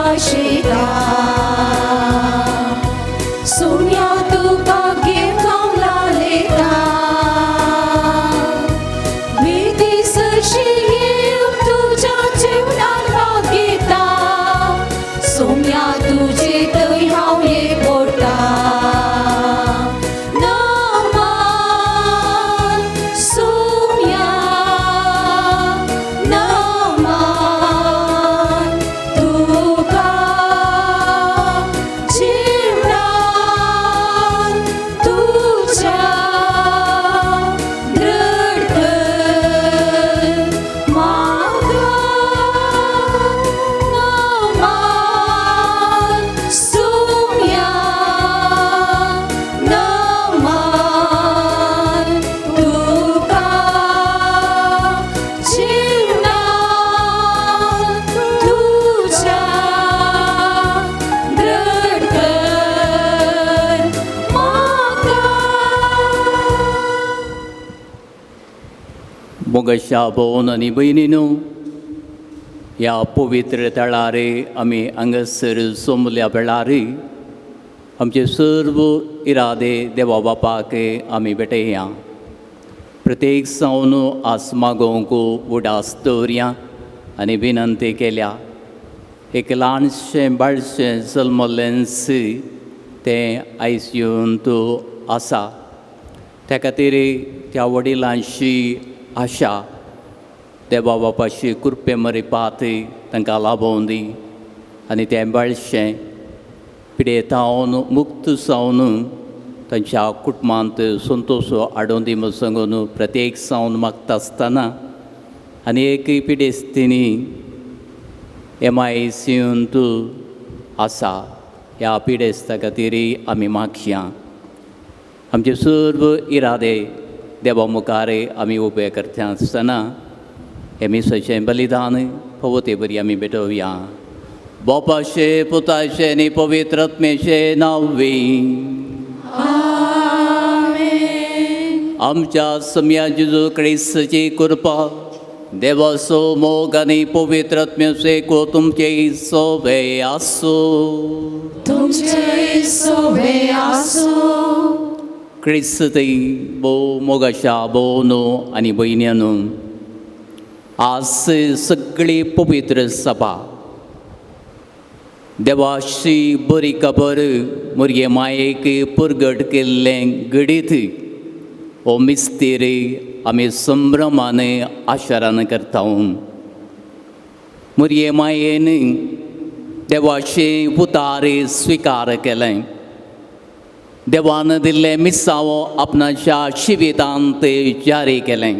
आशिता सोम्या तुका घेवन हांव लालेता विधी सरशी येवन तुज्या जिवनान भाग घेता सोम्या तुजे थंय हांव एक पडटा नमान सोम्या नमान तुका जिवनान तुज्या दृढ कर म्हाका नमान सोम्या नमान तुका जिवनान तुज्या दृढ कर म्हाका. मोगाच्या भोवन आनी भयणीनू, ह्या पवित्र थळार आमी हांगासर सोमल्या वेळार आमचे सर्व इरादे देवा बापाक आमी भेटया. प्रत्येक सावन आस मागोवंक उडास दवरया आनी विनंती केल्या. एक ल्हानशें बाळशें जल्मल्लेंच तें आयसीयूंत आसा. त्या खातीर त्या वडिलांची आशा देवा बापाची कृपे मरिपात तांकां लाभोवन दी आनी तें बाळशें पिडेतावन मुक्त जावन तांच्या कुटुंबांत संतोश हाडून दी म्हूण सांगून प्रत्येक सावन मागता आसतना आनी एक पिडेस्तिनी एम I सीयूंत आसा. ह्या पिडेस्ता खातीर आमी मागया. आमचे सर्व इरादे देवा मुखार आमी उबे करता आसतना हे मिसाचें बलिदान पवते बरी आमी भेटोवया. बापाचे, पुताचे आनी पवित्र आत्म्याचे नांवे. आमच्या सम्या जेजू क्रिस्ताची कृपा, देवाचो मोग आनी पवित्र आत्म्याचो एको तुमचे सोबे आसूं. तुमचे सोबे आसूं. क्रिस्तई भोव मोगाच्या भोवनो आनी भयण्यांनो, आज सगळी पवित्र सभा देवाची बरी खबर मुरगे मायेक परगट केल्लें घडीत हो मिस्तेर आमी संभ्रमान आशारान करता. मुरये मायेन देवाचे उतार स्विकार केलें. देवान दिल्लें मिसांव आपणाच्या जिवितांत जारी केलें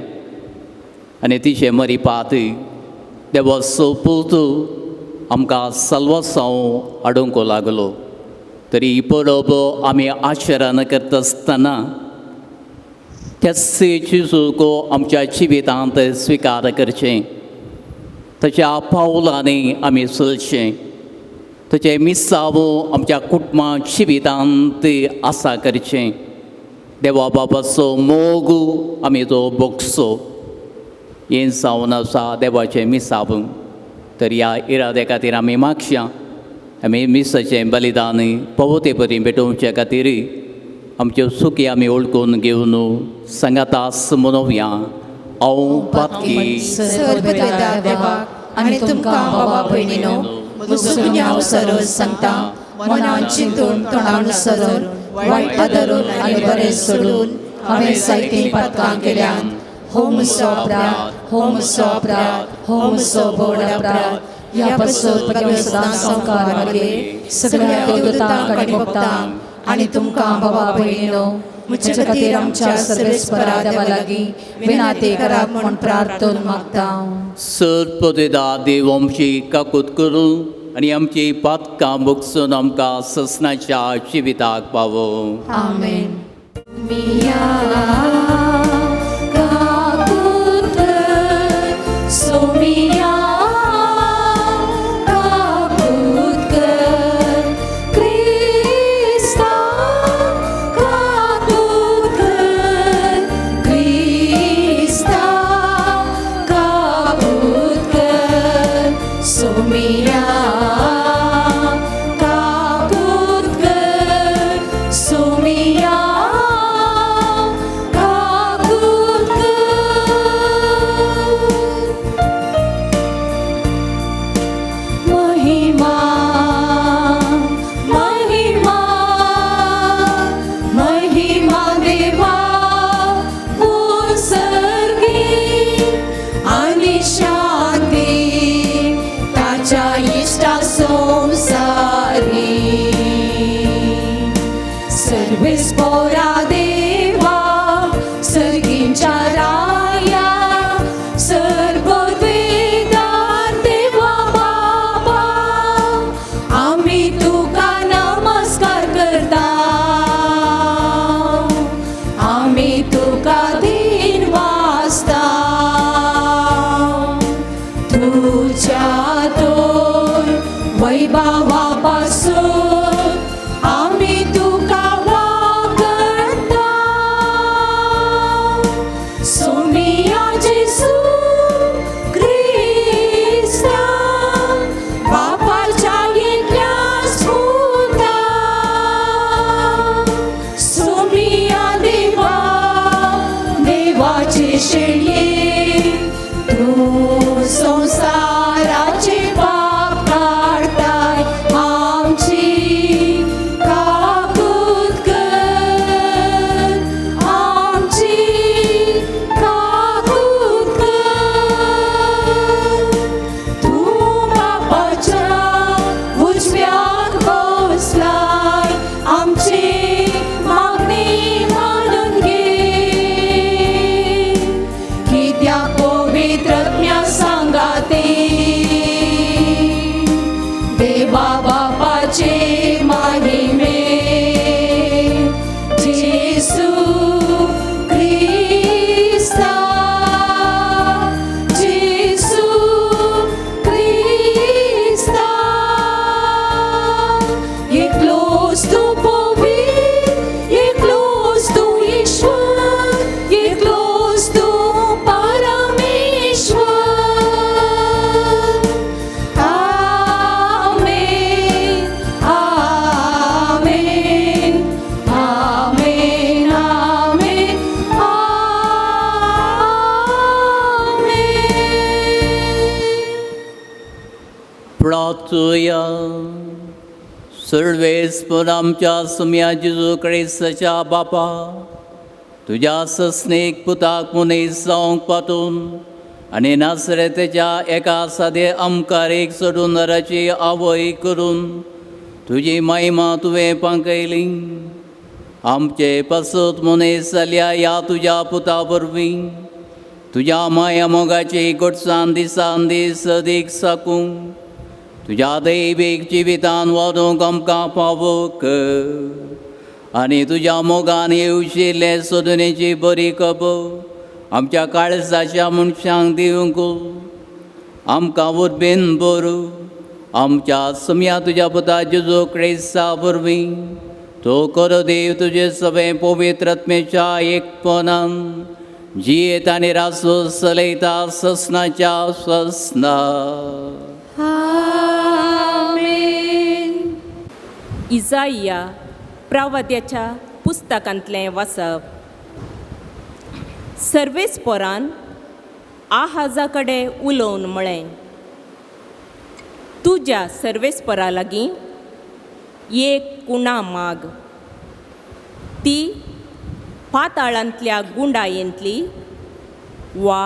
आनी तिचें मरिपात देवाचो पूत आमकां सल्वासांव हाडूंक लागलो. तरी परब आमी आचरण करता आसतना त्याच जेजूक आमच्या जिवितांत स्विकार करचें, ताच्या पावलांनी आमी चलचें, ताचें मिसांव आमच्या कुटुंबा जिवितांत आसा करचें. देवा बाबाचो मोग आमी तो भोगचो हें जावन आसा देवाचें मिसांव. तर ह्या इराद्या खातीर आमी मागया. आमी मिसाचें बलिदान पवते परी भेटोवचे खातीर आमच्यो चुकी आमी वळखून घेवन सांगातास मनोवया. हांव पातकी सर्वपिता देवाक आनी तुमकां बाबा भयणीनो म्हजो गुन्यांव सरोज सांगता. मनान चिंतून, तोंडान सरून, वायट धरून आनी बरें सोडून हांवें जायतीं पातकां केल्यात. हो म्हजो अपराध, हो म्हजो अपराध, हो म्हजो व्हड अपराध. ह्या पासत म्हगे सदां संवकार मारये सगळ्या देवदूतांक आनी भक्तांक आनी तुमकां बाबा भयणीनो म्हजे खातीर आमच्या सर्वेस्परा देवा लागीं विनाती करात म्हूण प्रार्थन मागता. सर्पदेदा देव आमची काकूत करूं आनी आमची पातकां भोगसून आमकां ससनाच्या जिविताक पावोवं. आमेन. मिया काकूत कर, सोमिया काकूत कर, क्रिस्ता काकूत कर, क्रिस्ता काकूत कर, सोमिया. शेळये तूं संवसाराचे पाप काडताय आमची काकूत कर आमची काकूत कर तूं बापाच्या उजव्याक बसलाय आमची मागणी मानून घे कित्याक पवित्र आत्म्या सांगाते देवा बापाचे महिमे जेसू क्रिस्ता जेसू क्रिस्ता एकलोच तूं पवित्र एकलोच तूं ईश्वर एकलोच तूं परमेश्वर. आमेन आमेन आमेन आमेन आमेन. प्रार्थुया. सर्वेस्पर आमच्या सुम्या जेजू क्रिस्ताच्या बापा, तुज्या सस्नेक पुताक मनीस जावंक पातून आनी नासरेतेच्या एका सादे आमकारेक सोडून नराची आवय करून तुजी महिमा तुवें पांकयली. आमचे पासत मनीस जाल्या ह्या तुज्या पुता वरवीं तुज्या माया मोगाची गोडसान दिसान दीस अदीक साकूं तुज्या दैवीक जिवितान वाडोवंक आमकां पावोक आनी तुज्या मोगान येवशिल्ले सोदनेची बरी खबर आमच्या काळजाच्या मनशांक दिवंक आमकां उर्बेन बरू. आमच्या सम्या तुज्या पुता जेजू क्रिस्ता वरवीं तो खरो देव तुजे सगळें पवित्र आत्म्याच्या एकपणान जियेत आनी रासो चलयता ससनाच्या ससना. आमेन. इजाइया प्रवाद्याच्या पुस्तकांतलें वाचप. सर्वेस्पोरान आहाजा कडेन उलोवन म्हळें, तुज्या सर्वेस्परा लागीं एक कुणा माग, ती पाताळांतल्या गुंडायेंतली वा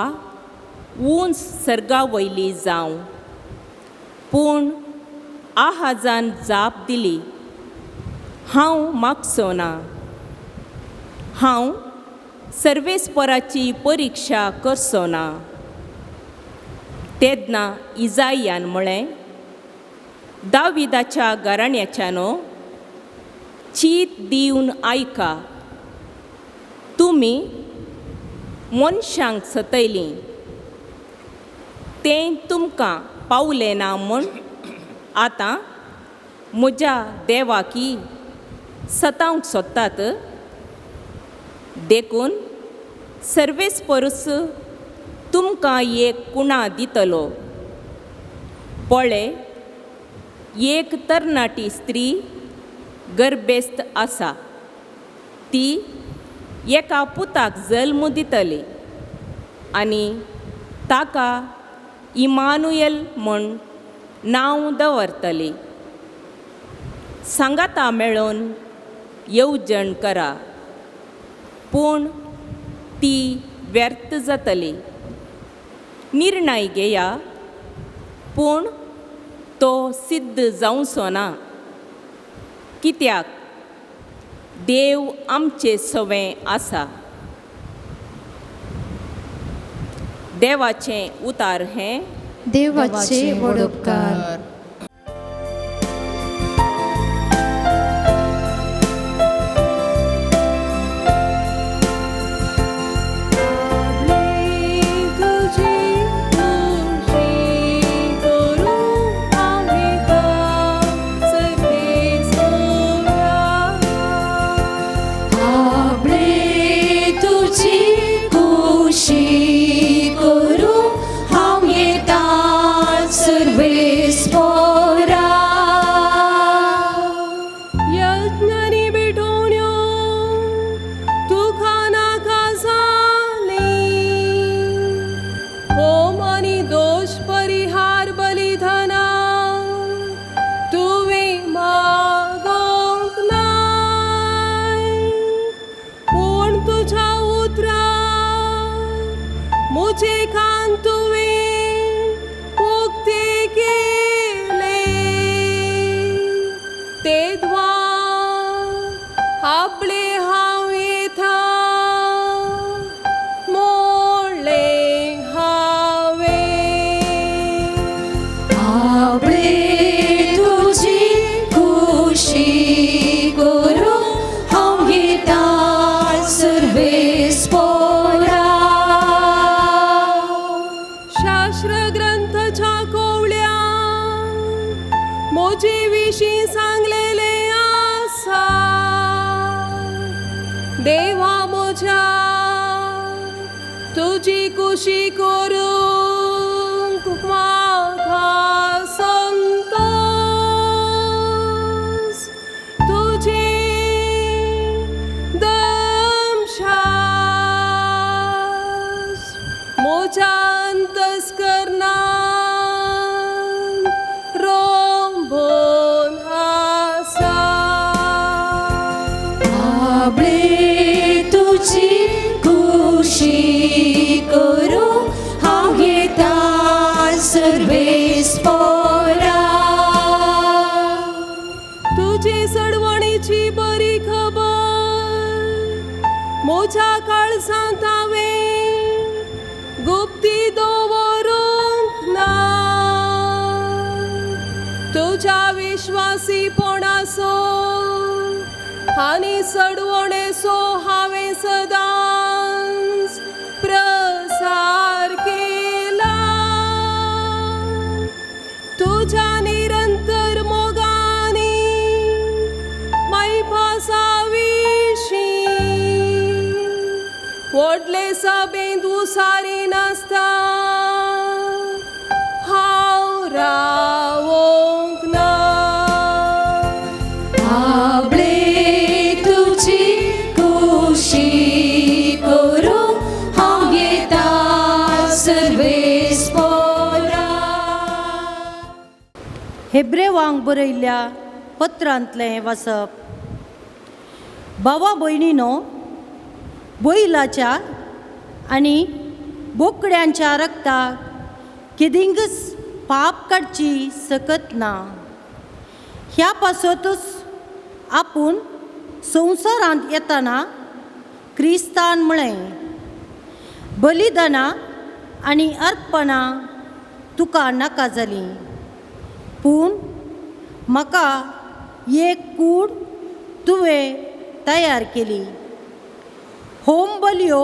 उंच सर्गा वयली जावं. पूण आहाजान जाप दिली, हांव मागचो ना, हांव सर्वेस्पराची परिक्षा करचो ना. तेन्ना इजायान म्हळें, दाविदाच्या घराण्याच्यानो, चीत दिवन आयका. तुमी मनशांक सतयलीं तें तुमकां पावलें ना म्हूण आतां म्हज्या देवाकी सतावंक सोदतात. देखून सर्वेस्परूच तुमकां एक कुणा दितलो. पळय, एक तरणाटी स्त्री गर्भेस्त आसा, ती एका पुताक जल्म दितली आनी ताका इमानुयल म्हूण नांव दवरतली. सांगाता मेळोवन येवजण करा, पूण ती व्यर्थ जातली. निर्णय घेया, पूण तो सिद्ध जावचो ना, कित्याक देव आमचे सवें आसा. देवाचें उतार हें. देवाचे व्हड उपकार. तुझी तुझी करू आम्ही सर्वेस्पोरा. आपले तुजी खुशी करू हांव येता सर्वेस्पोरा. मुझे कान तुवें उक्ते केले तेद्वा आपले हांव येता मोडलें हांवें. आपणे तुजी खुशी करूं हांव घेता सर्वेस्पोरा. शास्त्र ग्रंथाच्या कोवळ्या म्हजे विशीं सांगलेलें आसा. देवा म्हज्या तुजी खुशी करूंक म्हाका संतोस तुजी दमशास म्हज्या अंतस्करणांत रोंबून आसा. आपणे तुजी खुशी करूं हांव घेता सर्वेस्पोरा. तुजी सडवणीची बरी खबर म्हज्या काळजांत हांवें गुप्ती दवरूंक ना. तुज्या विश्वासीपणाचो आनी सडवणेचो हांवें सदांच प्रसार केला. तुज्या निरंतर मोगानी मायपासाविशीं व्हडले सभेंत उसारी नासता हांव रावोंक ना. आपणे तुजी खुशी करूं हांव घेता सर्वेस्पोरा. हेब्रेवांक बरयल्ल्या पत्रांतलें वाचप. भावा भयणीनो, बैलाच्या आनी बोकड्यांच्या रक्ताक केदिंगच पाप काडची सकत ना. ह्या पासतूच आपूण संवसारांत येतना क्रिस्तान म्हळें, बलिदानां आनी अर्पणां तुका नाका जालीं, पूण म्हाका एक कूड तुवें तयार केली. होम बलयो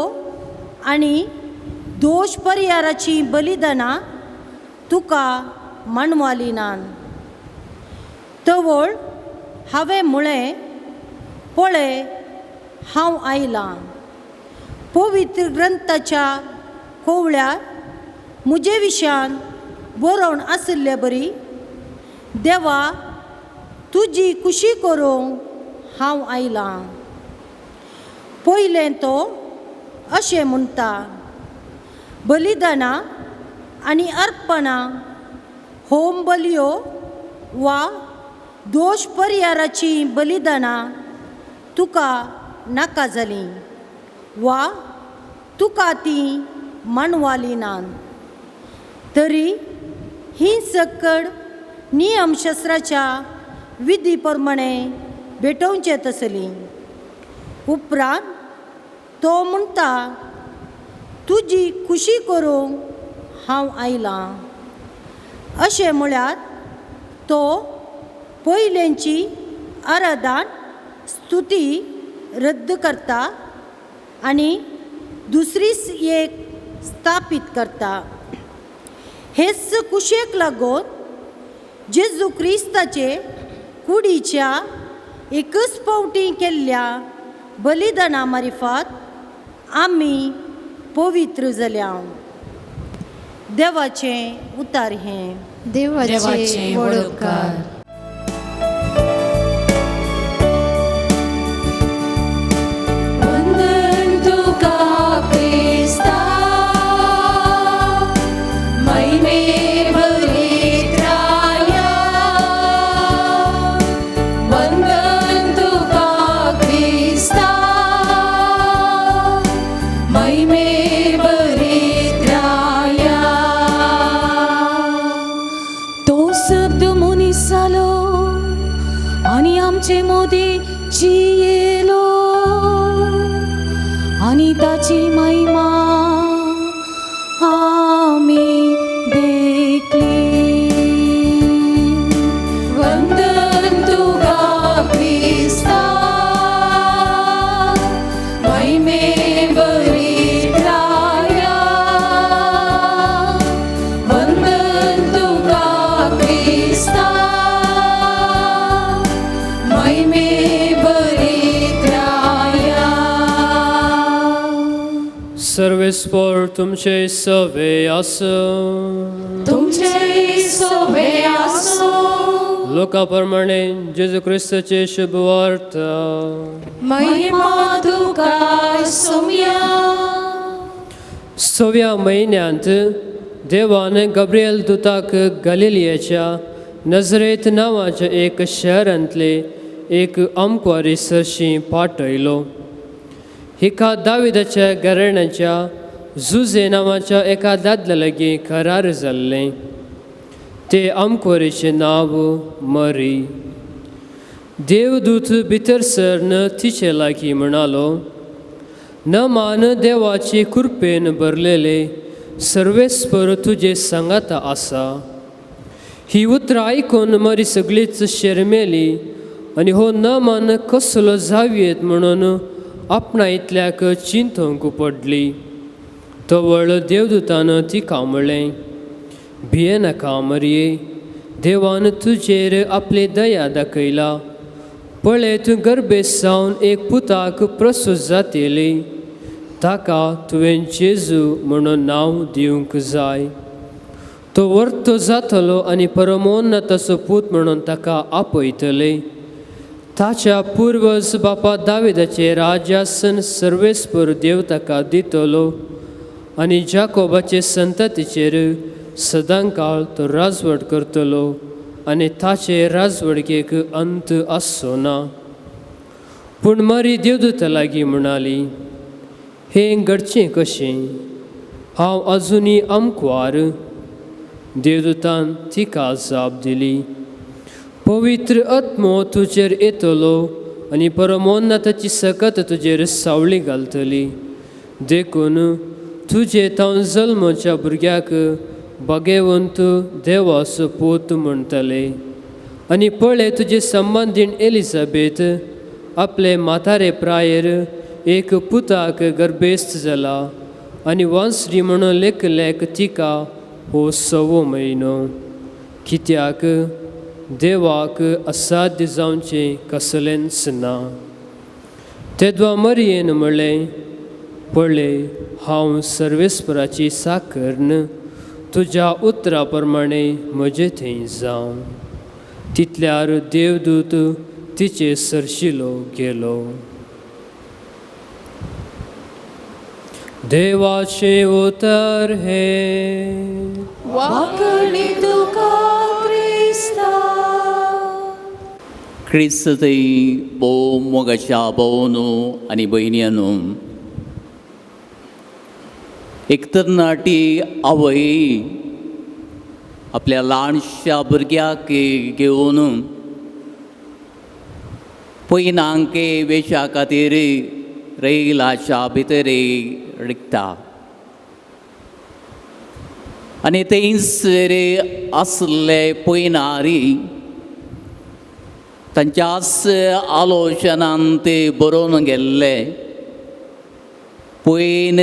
आनी दोश परिहाराचीं बलिदानां तुका मानवाली नान. तवळ हांवें म्हळें, पळय हांव आयलां. पवित्र ग्रंथाच्या कोवळ्यार म्हजे विशयान बरोवन आशिल्ले बरी, देवा तुजी खुशी करूंक हांव आयलां. पयलें तो अशें म्हणटा, बलिदानां आनी अर्पणां, होम बलयो वा दोश परिहाराचीं बलिदानां तुका नाका जालीं वा तुका तीं मानवाली नात. तरी ही सकड नियमशास्त्राच्या विधी प्रमाणे भेटोवचे तसली. उपरांत तो म्हणटा, तुजी खुशी करूंक हांव आयलां. अशें म्हळ्यार तो पयलेंची आराधन स्तुती रद्द करता आनी दुसरीच एक स्थापीत करता. हेच कुशेक लागून जेजू क्रिस्ताचे कुडीच्या एकच फावटी केल्ल्या बलिदाना मारिफात आमी पवित्र जाल्या. देवाचें उतार हें. देवाचे वडोपकार. वंदन तुका क्रिस्ता महिमे भरित्राया. वंदन तुका क्रिस्ता महिमे भरित्राया. आनी ताची महिमा आमी देखली. वंदन तुका क्रिस्ता, महिमे बरित्राया. वंदन तुका क्रिस्ता, महिमे बरित्राया. सर्वेस्पर तुमचे सवे आसूं. तुमचे सोबे आसो. लोका प्रमाणे जेजू क्रिस्ताचे शुभवार्ता. महिमा तुका सुमया. सव्या म्हयन्यांत देवान गब्रियल दुताक गलिलियाच्या नजरेत नांवाच्या एक शहरांतले एक आमकवारी सरशी पाठयलो. हिका दाविदाच्या घराण्याच्या जुजे नांवाच्या एका दादल्या लागीं करार जाल्लें. ते आमकवारीचें नांव मरी. देवदूत भितर सरन तिचे लागीं म्हणालो, नमान, देवाचे कृपेन भरलेले, सर्वेस्पर तुजे सांगाता आसा. ही उतरां आयकून मरी सगळीच शेरमेली आनी हो नमान कसलो जावयेत म्हणून आपणा इतल्याक चिंतूंक पडली. तवळ देवदूतान तिका म्हणलें, भियेनाका मरये, देवान तुजेर आपली दया दाखयला. पळय, तूं गर्भेस्त जावन एक पुताक प्रसूत जातली. ताका तुवें जेजू म्हणून नांव दिवंक जाय. तो वर्तो जातलो आनी परमोन्नताचो पूत म्हणून ताका आपयतले. ताच्या पुर्वज बापा दाविदाचे राज्यासन सर्वेस्पर देव ताका दितलो आनी जाकोबाचे संततीचेर सदांकाळ तो राजवट करतलो आनी ताचे राजवडकेक अंत आसचो ना. पूण मरी देवदूता लागीं म्हणाली, हें घडचें कशें? हांव अजुनूय आमकवार. देवदूतान तिका जाप दिली, पवित्र आत्मो तुजेर येतलो आनी परमोन्नताची सकत तुजेर सावळी घालतली. देखून तुजे तावन जल्मच्या भुरग्याक भागेवंत देवाचो पूत म्हणटले. आनी पळय, तुजे संबंदीण एलिजाबेथ आपले म्हातारे प्रायेर एक पुताक गर्भेस्त जाला आनी वांसरी म्हणून लेखलेक तिका हो सवो म्हयनो. कित्याक देवाक असाध्य जावचें कसलेंच ना. तेद्वा मरयेन म्हणलें, पळय, हांव सर्वेस्पराची साकर्न, तुज्या उतरा प्रमाणे म्हजे थंय जावं. तितल्यार देवदूत तिचे सरशिलो गेलो. देवाचें उतर हें. वाकणी तुका क्रिस्ता. क्रिस्त थंय भोव मोगाच्या भोवनू आनी भयणीनू, एक तरणाटी आवय आपल्या ल्हानशा भुरग्याक घेवन पयनांके वेशा खातीर रैलाच्या भितर रिगता आनी थंयसर आसले पयनारी तांच्याच आलोचनान ते बरोवन गेल्ले. पयन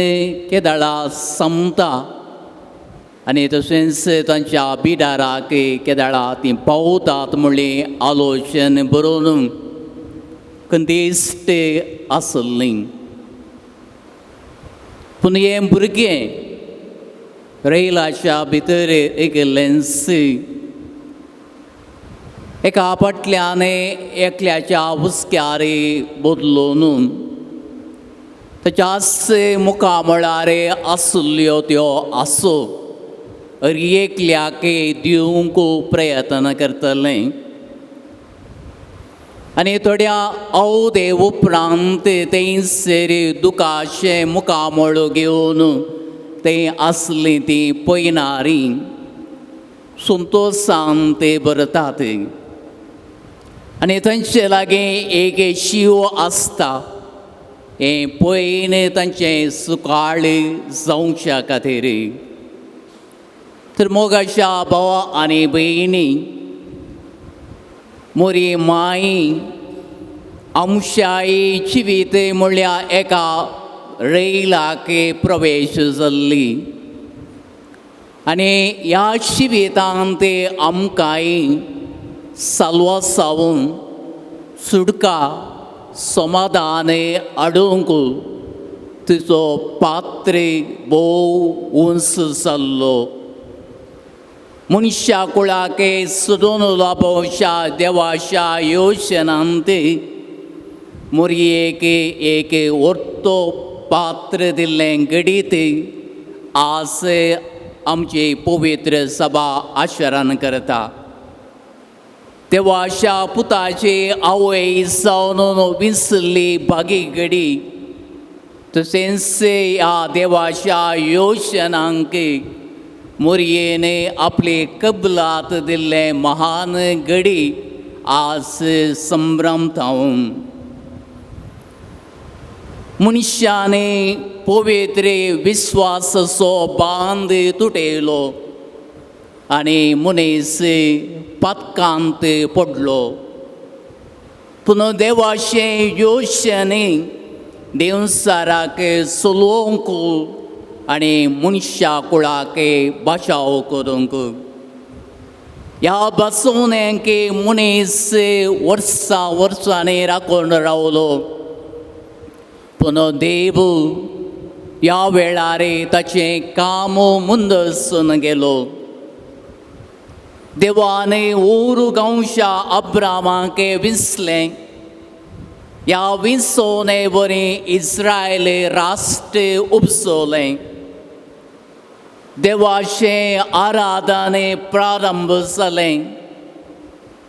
केदळा सोंपता आनी तशेंच तांच्या बिडाराक केदळा ती पावतात म्हणली आलोचन बरोवन कंदेस्ट आसली. पूण हें भुरगें रैलाच्या भितर एकलेंच एका फाटल्यान एकल्याच्या हुस्क्यार बदलून ताच्याच मुखामळार आसल्यो त्यो आसो एकल्याक दिवंक प्रयत्न करतलें आनी थोड्या अवदे उपरांत थंयसर दुखाचें मुखामळ घेवन थंय आसलीं तीं पयनारी संतोसान ते भरतात आनी थंयचे लागीं एक शीव आसता. हें पळयन तांचें सुकाळ जावच्या खातीर. तर मोगाच्या भावा आनी भयणी, मोरी माई आमशाई जिवीत म्हणल्यार एका रैलाक प्रवेश जाल्ली आनी ह्या जिवितांत ते आमकांय साल्वासावन सुटका समाधान हाडूंक तिचो पात्र भोव उंच जाल्लो. मनशा कुळाके सोदून लाभोवच्या देवाच्या योजनांत मोरयेक एक orto पात्र दिल्लें घडीत आज आमची पवित्र सभा आचरण करता. देवाच्या पुताची आवय जावन विसरली भागी घडी, तशेंच ह्या देवाच्या योजनांक मोरयेन आपले कबलात दिल्लें महान घडी आज संभ्रमता. मनशाने पवित्र विस्वासाचो बांद तुटयलो आनी मनीस पातकांत पडलो. पूण देवाचें योजने देंवचाराक चलोवंक आनी मनशा कुळाक बचाव करूंक ह्या बसवण्यांक मनीस वर्सां वर्सांनी राखून रावलो. पूण देव ह्या वेळार ताचें काम मुंदसून गेलो. देवान ऊर गांवच्या अब्रामाक विसलें. ह्या विसवणे वरी इस्रायल राष्ट्र उपसवलें. देवाचें आराधने प्रारंभ जालें.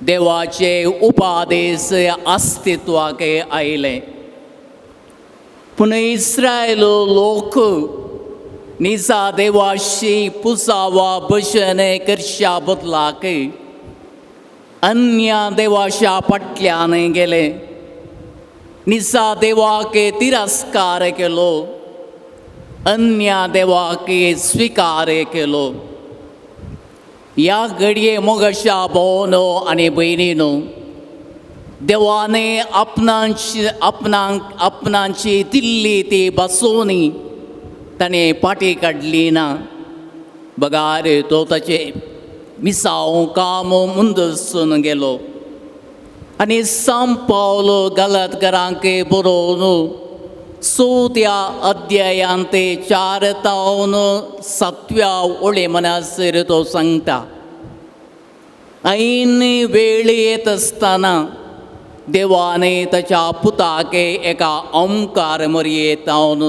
देवाचे उपादेश अस्तित्वाक आयले. पूण इस्रायल लोक निजा देवाशी पुजावा भजन करच्या बदलाक अन्य देवाच्या फाटल्यान गेले. निजा देवाक तिरस्कार केलो, अन्य देवाक स्विकार केलो. ह्या घडये मोगाच्या भोवनो आनी भयणीनो, देवाने आपणाची आपणाक आपणाची दिल्ली ती बसोवणी ताणें पाटी काडली ना, बगार तो ताचे मिसांव काम मुंदसून गेलो. आनी सांत पावल गलतकारांक बरोवन चवथ्या अध्यायांत 4 तावन 7व्या ओळे मनासर तो सांगता, ऐन वेळ येत आसतना देवाने ताच्या पुताक एका ओंकार मरये तावन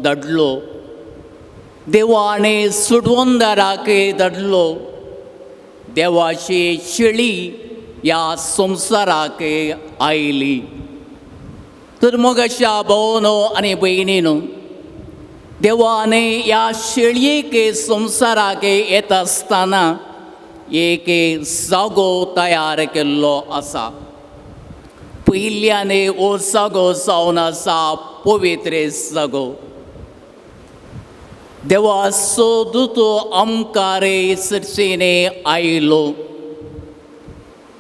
धाडलो. देवाने सुडवंदाराक धाडलो. देवाची शेळी ह्या संवसाराक आयली. तर मोगाच्या भोवनो आनी भयणीनो, देवाने ह्या शेळयेक संवसाराक येता आसतना एक जागो तयार केल्लो आसा. पयल्याने हो जागो जावन आसा पवित्र जागो. देवाचो दूत आमकां सर्चेने आयलो.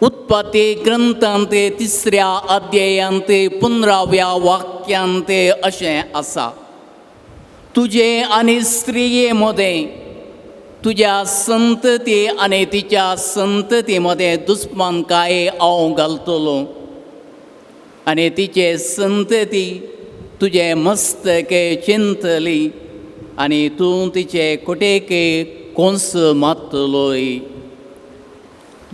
उत्पत्ती ग्रंथांत 3ऱ्या अध्यायांत 15व्या वाक्यांत अशें आसा, तुजें आनी स्त्रिये मदें, तुज्या संतती आनी तिच्या संतती मदें दुस्मानकाय हांव घालतलो आनी तिचे संतती तुजें मस्तके चिंतली आनी तूं तिचे कोटेके कोंस मारतलोय.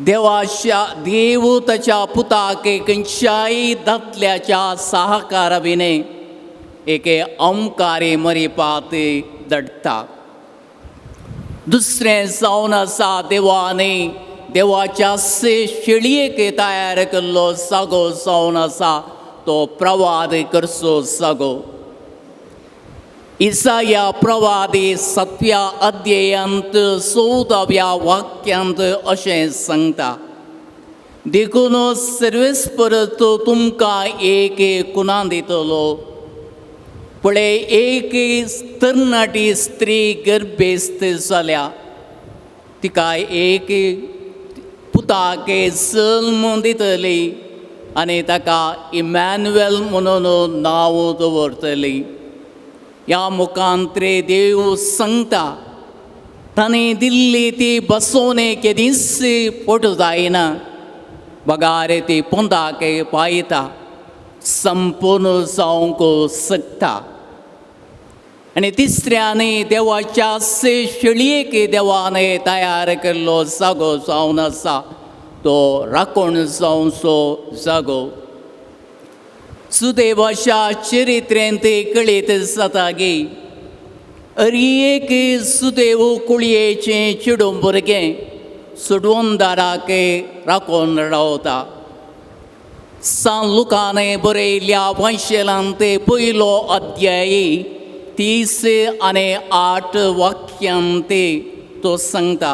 देवाच्या देव ताच्या पुताक खंयच्याय दादल्याच्या सहकारा विणे एके ओंकारी मरिपात धाडटा. दुसरें जावन आसा देवाने देवाच्या शेळयेक तयार केल्लो जागो जावन आसा तो प्रवाद करचो जागो. इसाया प्रवादी 7व्या अध्यायांत 14व्या वाक्यांत अशें सांगता, देखून सर्वेस्पर तुमकां एक कुणा दितलो, पळय एक तरणाटी स्त्री गर्भेस्त जाल्या, तिका एक पुताक जल्म दितली आनी ताका इमॅन्युएल म्हणून नांव दवरतली. ह्या मुखांत्रे देव सांगता ताणें दिल्ली ती बसोवणी केदींच फट जायना, बगार ती पोंदाक पायता, संपूर्ण जावंक शकता. आनी तिसऱ्यानी देवाच्या शेळयेक देवान तयार केल्लो जागो जावन आसा तो राखण जावचो जागो. सुदेवाच्या चरित्रेंत कळीत जाता की अरी एक सुदेव कुळयेचें चेडूं भुरगें सोडवणदाराक राखून रावता. सान लुकान बरयल्या वंशेलांत पयलो अध्यायी 30 आनी 8 वाक्यांत तो सांगता,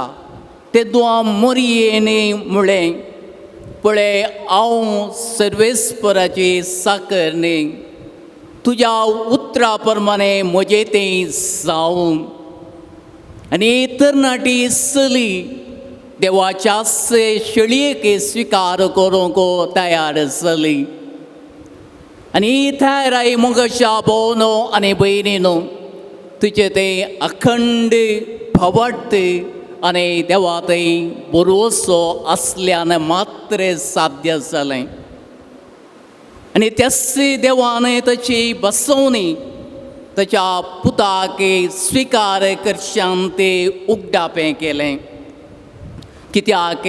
तेदो मोरयेन म्हळें, पळय हांव सर्वेस्पराची साकर न्ही, तुज्या उतरा प्रमाणें म्हजें तें जावं. आनी तरणाटी चली देवाच्या शेळयेक स्विकार करूंक तयार जाली. आनी तयाराय मोगाच्या भोवनो आनी भयणीनो, तुजें तें अखंड भवट आनी देवा थंय बरोसो आसल्यान मात्र साध्य जालें. आनी त्याच देवान ताची बसवणी ताच्या पुताक स्विकार करच्यान ते उगडापें केलें. कित्याक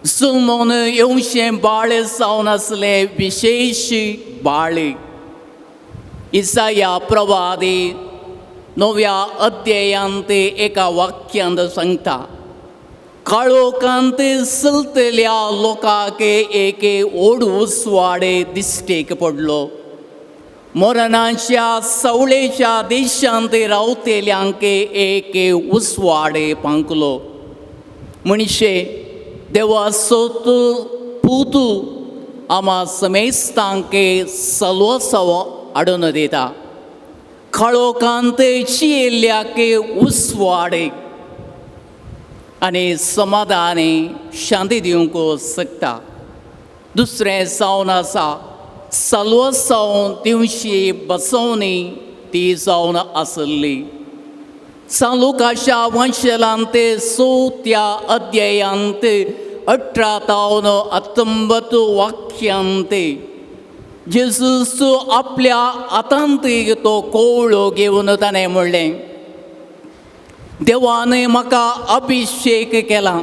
जल्मून येवचें बाळ जावन आसलें विशेश बाळ. इसाया प्रवादी 9व्या अध्यायांत एका वाक्यांत सांगता, काळोखांत चलतल्या लोकांक एक ओड उजवाड दिश्टीक पडलो, मरणाच्या सवळेच्या देशांत रावतल्यांक एक उजवाड पांकलो. मनशे देवाचो पूत आमा समेस्तांक सलोसो हाडून दिता, काळोखांत चियेल्ल्याक उजवाड आनी समाधानी शांती दिवंक शकता. दुसरें जावन आसा सलोसो दिवशी बसवणी ती जावन आसली. सान लुकाच्या वंशलांत 4थ्या अध्यायांत 18 तावन 19 वाक्यांत जेजूस आपल्या हातांत तो कोवळो घेवन ताणें म्हणलें, देवान म्हाका अभिशेक केला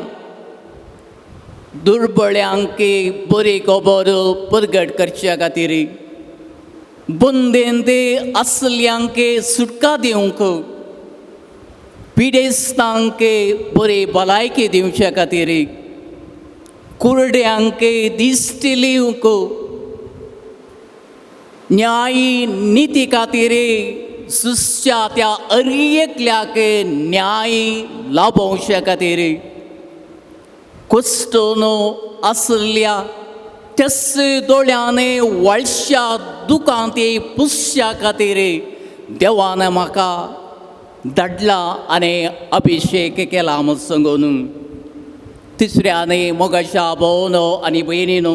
दुर्बळ्यांक बरी खबर परगट करच्या खातीर, बंदेंत आसल्यांक सुटका दिवंक, पिडेस्तांक बरी भलायकी दिवच्या खातीर, कुरड्यांक दिश्टी दिवंक, न्याय निती खातीर सुसच्या त्या अरयेकल्याक न्याय लाभोवच्या खातीर, कुश्टून आसल्या त्याच दोळ्यान वळश्या दुकां ती पुसच्या खातीर देवान म्हाका धाडला आनी अभिशेक केला म्हूण सांगून. तिसऱ्यानी मोगाच्या भोवनो आनी भयणीनो,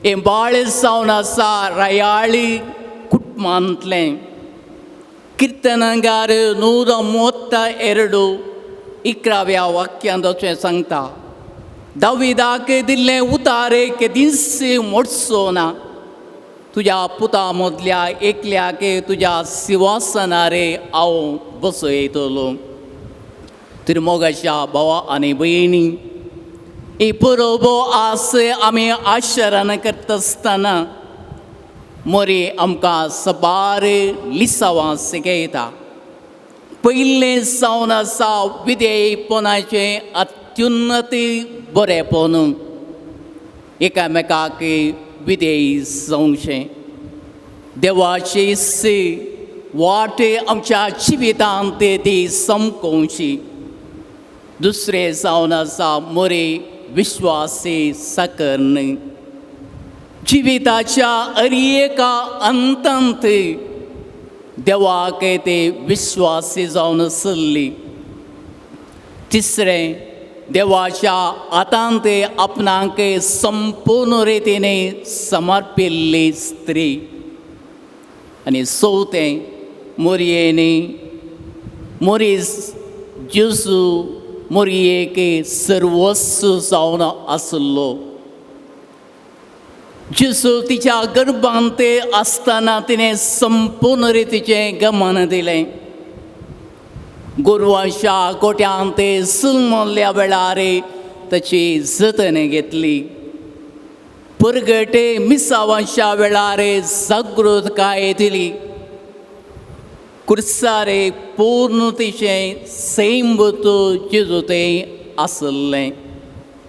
हें बाळ जावन आसा रायाळी कुटुंबांतलें. किर्तनगार 132 11व्या वाक्यांत अशें सांगता, दाविदाक दिल्लें उतारे केदींच मोडचो ना, तुज्या पुता मदल्या एकल्याक तुज्या सिंवासनार हांव बसयतलो. तर मोगाच्या भावा आनी भयणी, ही परब आस आमी आचरण करता आसतना मोरी आमकां सबार लिसांवां शिकयता. पयलें जावन आसा विधेयपणाचें अत्युन्नती बरेंपण, एकामेकाक विधेय जावचें, देवाची वाट आमच्या जिवितांत ती समकोवची. दुसरें जावन आसा मोरी विश्वासी साकरन, जिविताच्या अरयेका अंतांत देवाक ते विश्वासी जावन आसली. तिसरें, देवाच्या हातान ते आपणाक संपूर्ण रितीने समर्पिल्ली स्त्री. आनी चवथें, मोरयेनी मोरीस जेजू मोरयेक सर्वस्व जावन आसलो. जेजू तिच्या गर्भांत आसतना तिणें संपूर्ण रितीचें गमन दिलें. गोरवांच्या गोट्यांत जल्मल्ल्या वेळार ताची जतन घेतली. परगटे मिसावांच्या वेळार जागृतकाय दिली. कुर्सारे पूर्ण तिचें सैमबूत जेजू तें आसलें.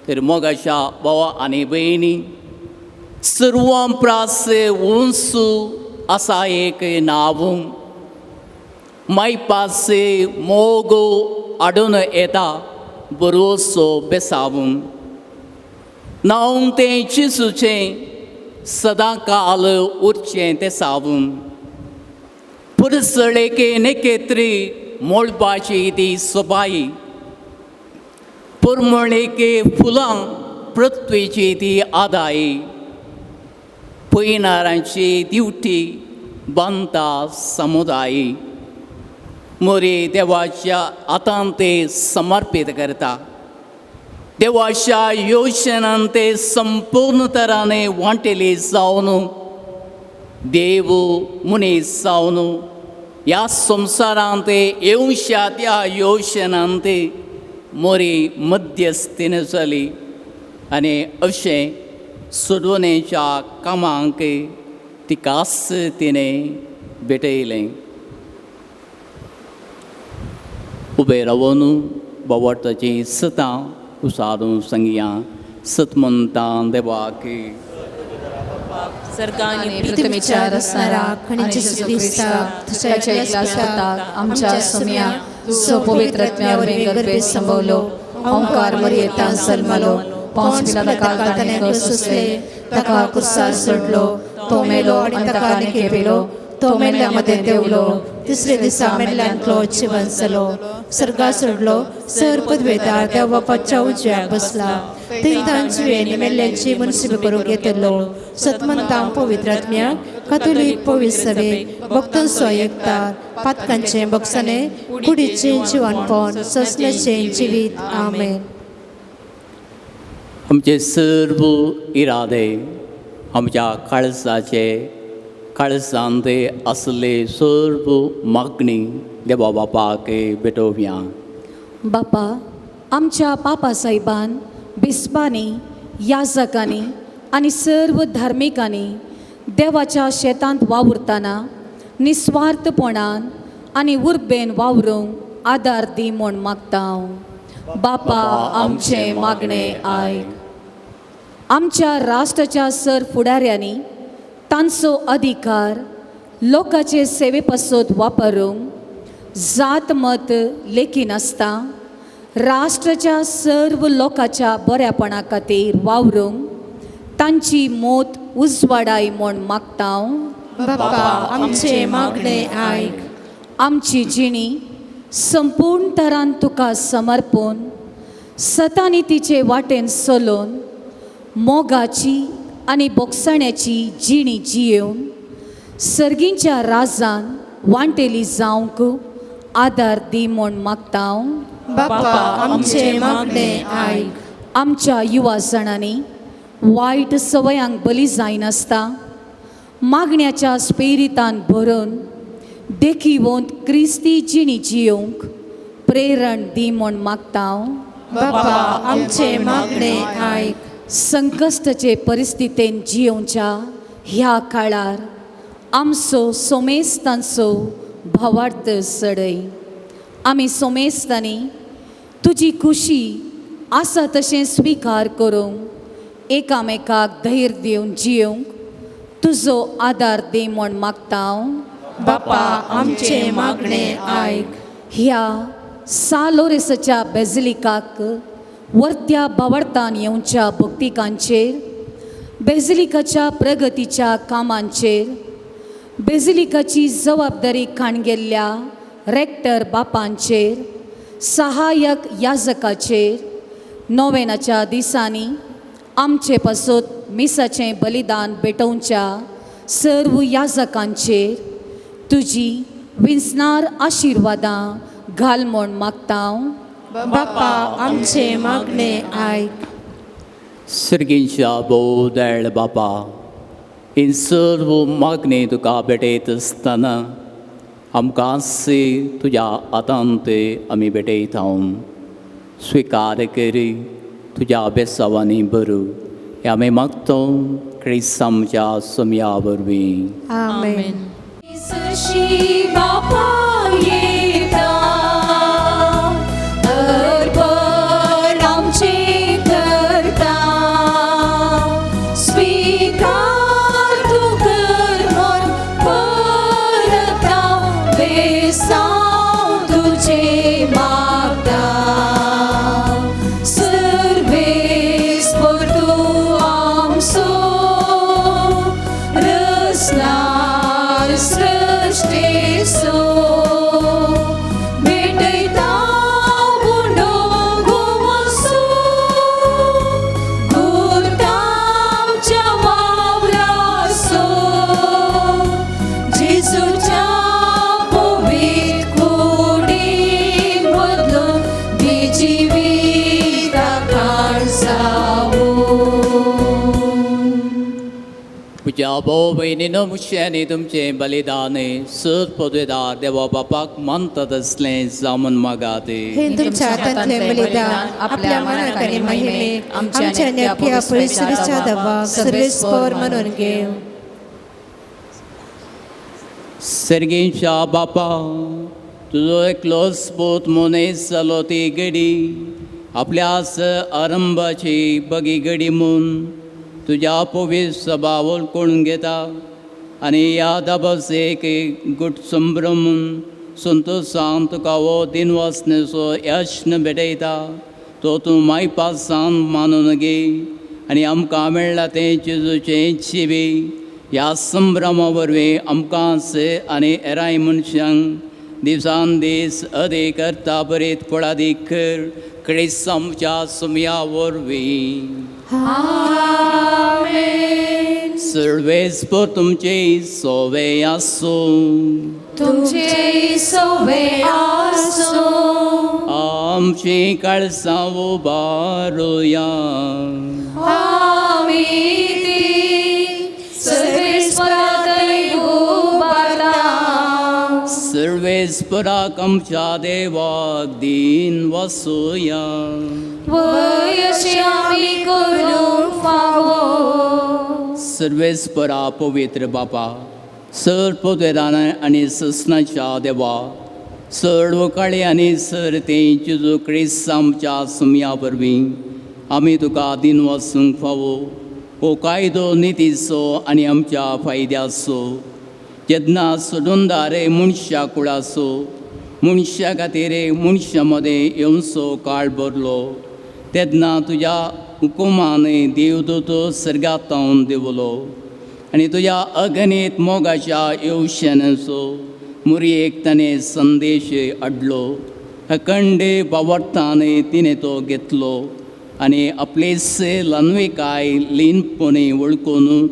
तर मोगाच्या भावा आनी भयणी, सर्वां प्रास उंच आसा एक नांव, मायपासे मोग हाडून येता बरोसो बेसावून. नांव तें जेजूचें सदां काल उरचें तें सावून. पुरसळेके नेकेत्री मोळपाची ती सोबाई, पुरमळेके फुलां पृथ्वीची ती आदाई, पयनारांची दिवटी बांदता समुदाय. मोरी देवाच्या हातान ते समर्पीत करता. देवाच्या योजनान ते संपूर्ण तराने वांटेली जावन देव मनीस जावन ह्या संवसारांत येवशा त्या योजनान ते मोरी मध्यस्थीन जाली आनी अशें सोडवणेच्या कामांक तिकाच तिणें भेटयलें. उबे रावन बावटाचीं सतां उसारून सांगया. सतमंतां देवाक सर्गांनी पृथ्वीच्या रसणारा खणीचे क्रिस्ताक ताच्या एकल्या सुताक आमच्या सुम्या सो पवित्र आत्म्यावरवीं गर्भेत संभवलो, ओंकार मरियेंत जल्मलो, पोंस पिलाता ताणें सोंसले, ताका कुर्सार सोडलो, तो मेलो आनी ताका निखेपिलो, तो मेल्ल्या मदें देंवलो, तिसरे दिसा मेल्ल्यांतलो जिवन जालो, सर्गा सोडलो, सर पदवेदार देव बापाच्या उजव्याक बसला, थंय तांची मेल्ल्यांची मुनसिबी करूंक येतलो. सतमंतां पवित्र आत्म्याक कातोलीक पवित्र सभेक भक्तांचो एकतार पातकांचें बक्षाणे कुडीचें जिवनपण सोंसण्याचें जिवीत. आमेन. आमचे सर्व इरादे आमच्या काळजाचे काळजांत आसले सर्व मागणी देवा बापाक भेटोवया. बापा, आमच्या पापा साहेबान, बिस्पांनी, याजकांनी आनी सर्व धार्मिकांनी देवाच्या शेतांत वावुरतना निस्वार्थपणान आनी उर्बेन वावरूंक आदार दी म्हूण मागता हांव. बापा, आमचें मागणें आयक. आमच्या राष्ट्राच्या सर फुडाऱ्यांनी तांचो अधिकार लोकांचे सेवे पासत वापरूंक जात मत लेखिनासता राष्ट्राच्या सर्व लोकांच्या बऱ्यापणा खातीर वावरूंक तांची मोत उजवाडाय म्हूण मागता हांव. बापा, आमचें मागणें आयक. आमची जिणी संपूर्ण तरान तुका समर्पून सतानी तिचे वाटेन चलोवन मोगाची आनी बोगसण्याची जिणी जियेवन सर्गींच्या राजान वांटेली जावंक आदार दी म्हूण मागता हांव. बापा, आमचें मागणें आयक. आमच्या युवा जाणांनी वायट सवयांक बली जायनासता मागण्याच्या स्पेरितान भरून देखीवंत क्रिस्ती जिणी जियोवंक प्रेरण दी म्हूण मागता हांव. बापा, आमचें मागणें आयक. संकश्टाचे परिस्थितीन जियोवच्या ह्या काळार आमचो सोमेस्तांचो भावार्थ चडय. आमी सोमेस्तांनी तुजी खुशी आसा तशें स्विकार करूंक एकामेकाक धैर्य दिवन जियोवंक तुजो आदार दी म्हूण मागता हांव. बापा, आमचें मागणें आयक. ह्या सालोरेसाच्या बेजिलिकाक वर्त्या बावडतान येवच्या भक्तिकांचेर, बेजिलिकाच्या प्रगतीच्या कामांचेर, बेजिलिकाची जबाबदारी काणगेल्ल्या रेक्टर बापांचेर, सहाय्यक याजकाचेर नोवेनाच्या दिसांनी आमचे पासत मिसाचें बलिदान भेटोवच्या सर्व याजकांचेर तुजी विंचणार आशिर्वादां घाल म्हूण मागता. बापा आमचे मागणे आयक. सर्गींच्या भोव दयाळ बापा, हीं सर्व मागणी तुका भेटयत आसतना आमकां तुज्या हातांत आमी भेटयता. स्विकार करी तुज्या बेसावांनी बरू हें आमी मागता क्रिस्त आमच्या सोमया वरवीं. आमेन. सशी बापा येता, अर्पण आमचें करता, स्विकार तूं कर म्हूण परता, बेसांव तुजें मागता. सर्वेस्पर तूं आमचो रसनार सृश्टेचो, भेटयता उंडो गोवसो, गुर्तामच्या वावरासो, जेजूच्या पवित्र कुडीन बदलून दी जिविता काळजावो. तुज्या भोव भयणीनो, मुश्यांनी तुमचें बलिदान सद पदवेदार देवा बापाक मानतात असलें जावन मागात. हे तुमच्या हातांतले बलिदान आपल्या मनाक आनी महिमेक आमच्या आनी अख्ख्या पवित्रच्या दबाक सर्वेस्पर म्हणून घेव. सर्गींच्या बापा, तुजो एकलोच पूत मनीस जालो ती घडी आपल्याच आरंभाची बगी घडी म्हूण तुज्या पवित्र सभा वळखून घेता आनी ह्या दाबास एक गुट संभ्रम म्हूण संतोशान तुका हो दिनवासनेचो यत्न भेटयता, तो तूं मायपासान मानून घे आनी आमकां मेळ्ळा तें जेजूचें जिवी ह्या संभ्रमा वरवीं आमकां आनी एराय मनशांक दिसान दीस अदीक करता बरीत फळादीक कर क्रिस्त आमच्या सुमया वरवीं. सर्वेस्पर तुमचे सोवे आसूं. तुमचे सोवे आसूं. आमची काळसां उबारुया. आमी ती सर्वेस्परातय उबारता. सर्वेस्पराक आमच्या देवाक दीन वसुया. वयशी आमी करूंक फावो. सर्वेस्परा पवित्र बापा, सर पवित्रान आनी ससनाच्या देवा, सर्व काळी आनी सर तें जेजू क्रिस्त आमच्या सुमया वरवीं आमी तुका दीन वसूंक फावो. हो कायदो नितीचो आनी आमच्या फायद्याचो. जेन्ना सोडूनदारे मनशा कुळाचो मनशा खातीर मनशा मदें येवचो काळ भरलो, तेन्ना तुज्या हुकुमान देवदूत सर्गांत देंवलो आनी तुज्या अगणीत मोगाच्या येवशेनाचो मुरयेक ताणें संदेश हाडलो. अखंड बावडतान तिणें तो घेतलो आनी आपलेच ल्हानविकाय लीनपणी वळखून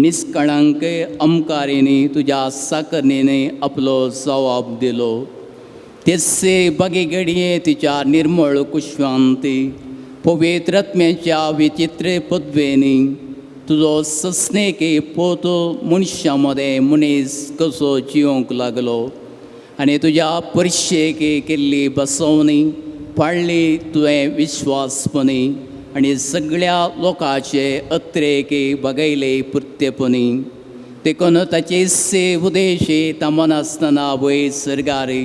निस्कळांक अमकारीनी तुज्या साकरणीने आपलो जवाब दिलो. तेसे बगे घडये तिच्या निर्मळ कुशवांती पवित्र आत्म्याच्या विचित्र पदवेनी तुजो सस्नेके पोत मनशां मदें मनीस कसो जिवंक लागलो आनी तुज्या परिशेक केल्ली बसवणी पाळ्ळी तुवें विश्वासपणी आनी सगळ्या लोकांचे अत्रेक बगयले पुरतेपणी. देखून ताचे से उदेशी तमनासतना वयर सर्गारी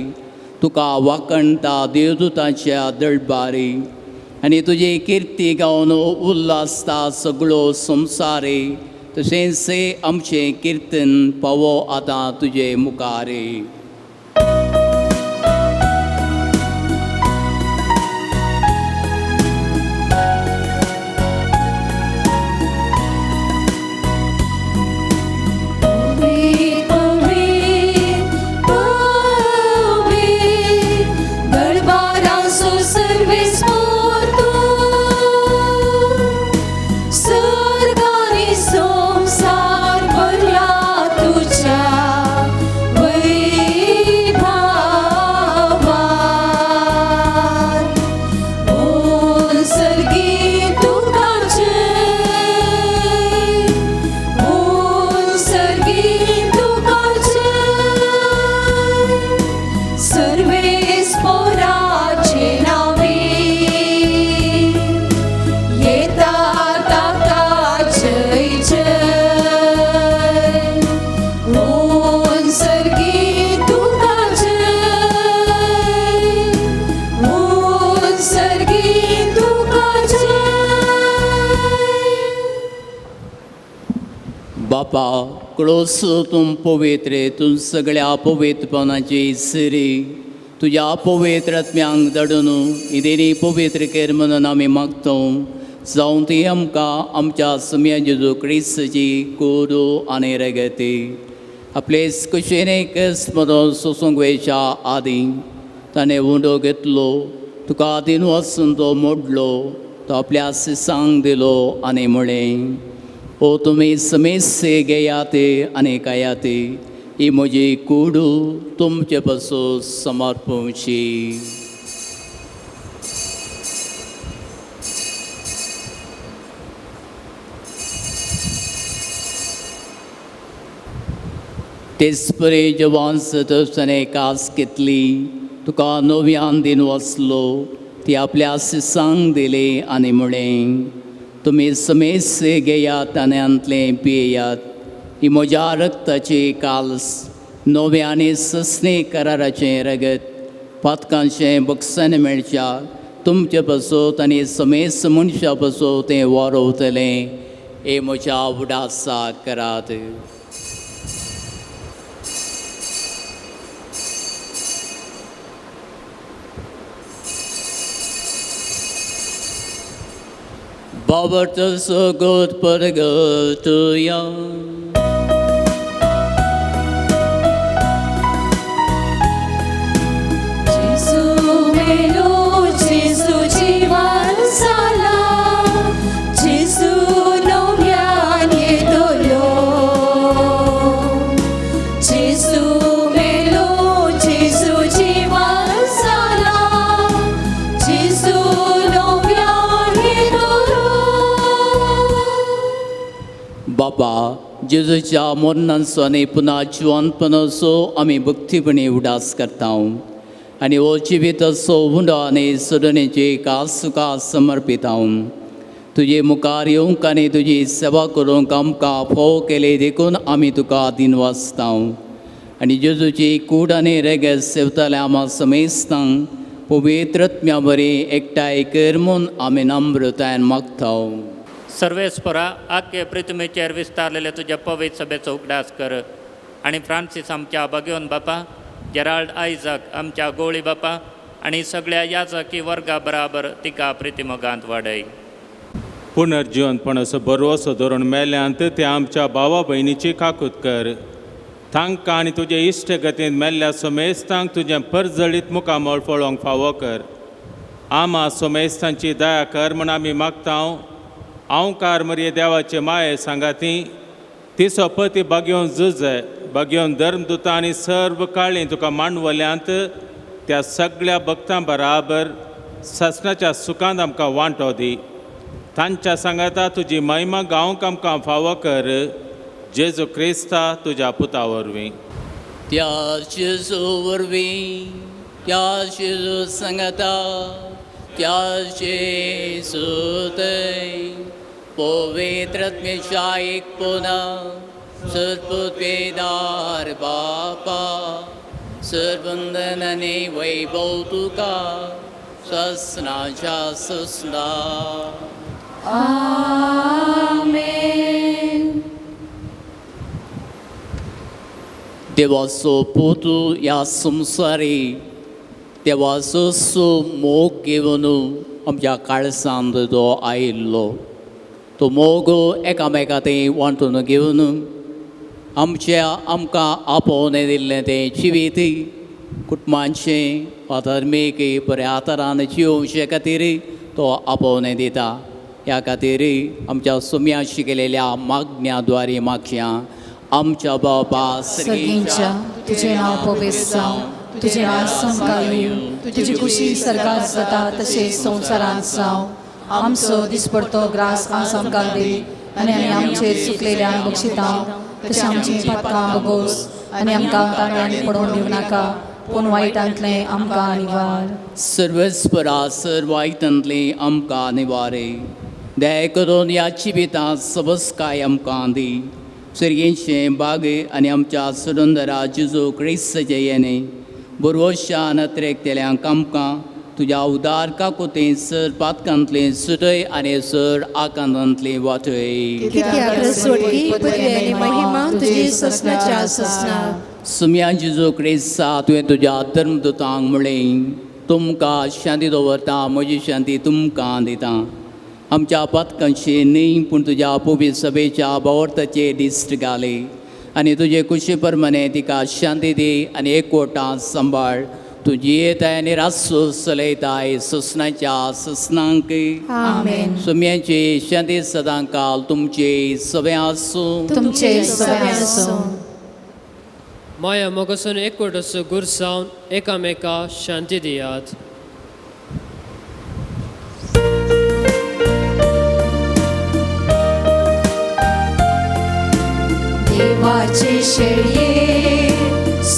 तुका वाकणता देवदूताच्या दळबारी आनी तुजी किर्ती गावन उल्हासता सगळो संवसारी, तशेंच आमचें किर्तन पावो आतां तुजे मुखारी. पवित्र बापा क्रोस तूं पवित्र तूं सगळ्या पवित्रपणाची सिरी तुज्या पवित्र आत्म्यांक धाडून इदेरी पवित्र कर म्हणून आमी मागतो जावं ती आमकां आमच्या सुम्या जेजू क्रिस्तची कुरू आनी रगती आपले कुशेने क्रिस्त सोसूंक वयच्या आदीं ताणें उंडो घेतलो तुका आदीन वचून तो मोडलो तो आपल्या सिसांक दिलो आनी म्हळें ओ तुमी समेस्से घेयात आनी खायात ही म्हजी कुडू तुमचे पासून समर्पणची. तेच परी जवान सदस्याने कास घेतली तुका नव्यान दिन वचलो ती आपल्या सिसांक दिली आनी म्हळें तुमी समेस्से घेयात आनी आंतलें पियेयात ही म्हज्या रक्ताची काल्स नव्या आनी सस्नी कराराचें रगत पातकांचें बक्षण मेळच्या तुमचे पासत आनी समेस्त मनशा पासत तें वारोवतलें हे म्हज्या उडासा करात. बाबत सगत परगतया जेजू मेलो जेजू जिवान जाला जेजू नव्यान येतलो जेजू मेलो जेजू जिवान जाला जेजू नव्यान येतलो. बाबा जेजूच्या मरणाचो आनी पुना जिवनपणाचो आमी भक्तीपणी उडास करता आनी हो जिविताचो उंडो आनी सदनेची कास तुका समर्पिता. तुजे मुखार येवंक आनी तुजी सेवा करूंक आमकां फोव केली देखून आमी तुका दिनवासता आनी जेजूची कूड आनी रेगेज सेवताले आमा समेस्तांक पवित्रत्म्या बरी एकठांय कर म्हूण आमी नम्रतायेन मागता. सर्वेस्परा आख्खे पृथ्वीचेर विस्तारलेले तुज्या पवित्र सभेचो उगडास कर आनी फ्रांसीस आमच्या भगवन बापा, जेराल्ड आयजक आमच्या गोळी बापा आनी सगळ्या याजकी वर्गा बराबर तिका प्रितिमोगांत वाडय. पुनर्जिवनपणाचो बरोसो धरून मेल्यांत ते आमच्या भावा भयणीची काकूत कर. तांकां आनी तुजे इश्ट गतीन मेल्ल्या सोमेस्तांक तुजें परजळीत मुखामळ पळोवंक फावो कर. आमा सोमेस्तांची दया कर म्हूण आमी मागता. हांवकार मरये देवाचे माये सांगाती तिचो पती बागेवन जुजे बागेवन धर्मदुता आनी सर्व काळी तुका मांडवल्यांत त्या सगळ्या भक्तां बराबर ससनाच्या सुखांत आमकां वांटो दी. तांच्या सांगाता तुजी महिमा गावंक आमकां फावो कर. जेजू क्रिस्ता तुज्या पुता वरवीं. त्या जेजू वरवीं त्या जेजू सांगाता त्या जेजू थंय पवित्रत्मेच्या एक पुना सदपुतेदार बापा सरबंदनाने वैभव तुका ससनाच्या ससना. आमेन. देवाचो पुतू ह्या संवसारी देवाचो सो मोग घेवन आमच्या काळसांत तो आयिल्लो तो मोग एकामेका थंय वांटून घेवन आमच्या आमकां आपोवन दिल्लें तें जिवीत कुटुंबांचें वा धर्मीक बऱ्या आदारान जियोवचे खातीर तो आपोवन दिता. ह्या खातीर आमच्या सुम्या शिकलेल्या मागण्या द्वारे मागया. आमच्या बाबा सर्गींच्या तुझे नाव पवित्र जावं, तुझे राज आमकां येवं, तुजी खुशी सरकार जाता तशें संवसारांत जावं. आमचो दिसपडतो ग्रास आज आमकां दी आनी आमी आमचेर चुकलेल्यांक बक्षिता तशें आमची पातकां भोगोस आनी आमकां तांणी पडोवन दिवं नाका पूण वायटांतलें आमकां निवार. सर्वेस्परा सर्वायतांतलें आमकां निवारे दया करून ह्या जिवितांत सबसकाय आमकां दी. सर्गेचें बाग आनी आमच्या सुरंदरा जेजू क्रिस्तचे येणे बरोवश्या नत्रेक तेल्यांक आमकां तुज्या उदार काकुतीन सर पातकांतली सुटय आनी सर आकांतांतली वाटय. कित्याक सोडकी पदवी आनी महिमा तुजी ससनाच्या ससना. सुम्या जेजू क्रिस्ता तुवें तुज्या धर्मदूतांक म्हणलें तुमकां शांती दवरता म्हजी शांती तुमकां दिता. आमच्या पातकांची न्ही पूण तुज्या पवित्र सभेच्या बावर्थाचे दिश्ट घाली आनी तुजे कुशी प्रमाणे तिका शांती दी आनी एकवटान सांबाळ. तूं जियेताय आनी रासो चलयताय ससनाच्या ससनांक. आमेन. सुम्याची शांती सदां काल तुमचे सगळें आसूं. तुमचे सगळें आसूं. माया मोगासून एकवटाचो गुरसावन एकामेका शांती दियात. देवाचे शेळये